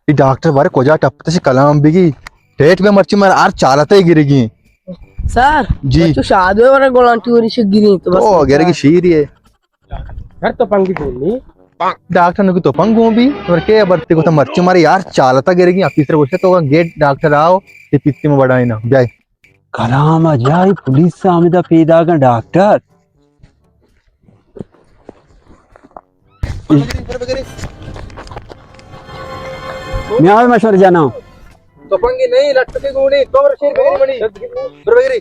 اے ڈاکٹر بارے کجا ٹپتش، کلام بگی. ٹیٹ بے، مرچی مارا ہر چالتے گرگی. سر، جی. تو شاد ہوئے ورا گولانٹی وری شگیری تو بس. او، گرگی شیری ہے. گھر تو پنگی گونی. ڈاکٹر نو کی تو پنگ گون بی، اور کے برتی کو تو مرچی مارے یار چالتا گرگی، آفیسر گوشتے تو گیٹ ڈاکٹر آؤ، تے پیتی میں بڑھائیں نا، بیائے. کلام جائے، پولیس آمدہ پیدا گا ڈاکٹر. میاں مشور جانا. تپنگی نہیں، لٹ کے گونی، کور شیر بگری منی. بر بگری.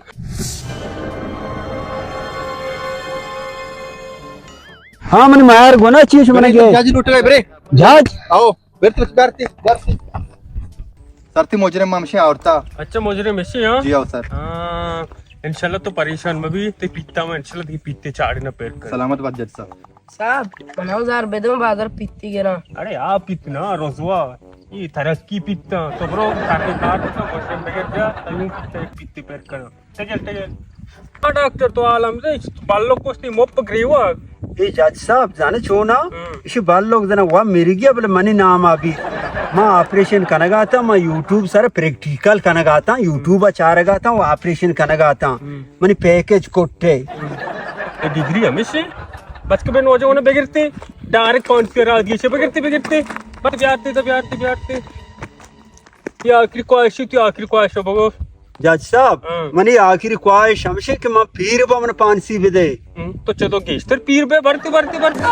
ہاں، من مار گونا چیز من گے. جاجی لوٹ گئے برے. جاج. آؤ، برتی، برتی، برتی. سرتی مجرم ہمشی آورتا. اچھا، مجرم ہمشی، ہاں؟ جی آؤ سر. ہاں، انشاءاللہ تو پریشان مبی، تے پیتا میں انشاءاللہ تے پیتے چاڑی نہ پیر کر. سلامت بات جج صاحب. صاحب، من ہزار بدم بازار پیتی گرا. اڑے آ پیت نا، رسوا. اے ترقی پیتا. تو برو، کارے کار تو مشن بگر جا، تیوں پیتا پیتی پیر کر. ٹگل، ٹگل. آ ڈاکٹر تو عالم دے، بلو کشتی مپ گریوا. اے جج صاحب، زانے چونا؟ ہم. اشی بلوک زنا وا مرگی، بلے منی نام آبی. ما آپریشن کنگا تا، ما یوٹیوب سر پریکٹیکل کنگا تا، یوٹیوب چارگا تا، وا آپریشن کنگا تا. ہم. منی پیکج کٹے. اے ڈگری ہمیشہ بچ کے بے نوجوان بگرتے، ڈائریکٹ پانچ پہ راہ دیے بگرتے، بگرتے. بس بیارتے تو بیارتے، بیارتے. یہ آخری خواہش ہے، تو آخری خواہش ہے بگو. جج صاحب، ہاں. منی آخری خواہش ہمیشہ کہ من پیر با من پانسی بدے. ہم، تو چہ تو گیشتر پیر بے، برتے، برتے، برتے.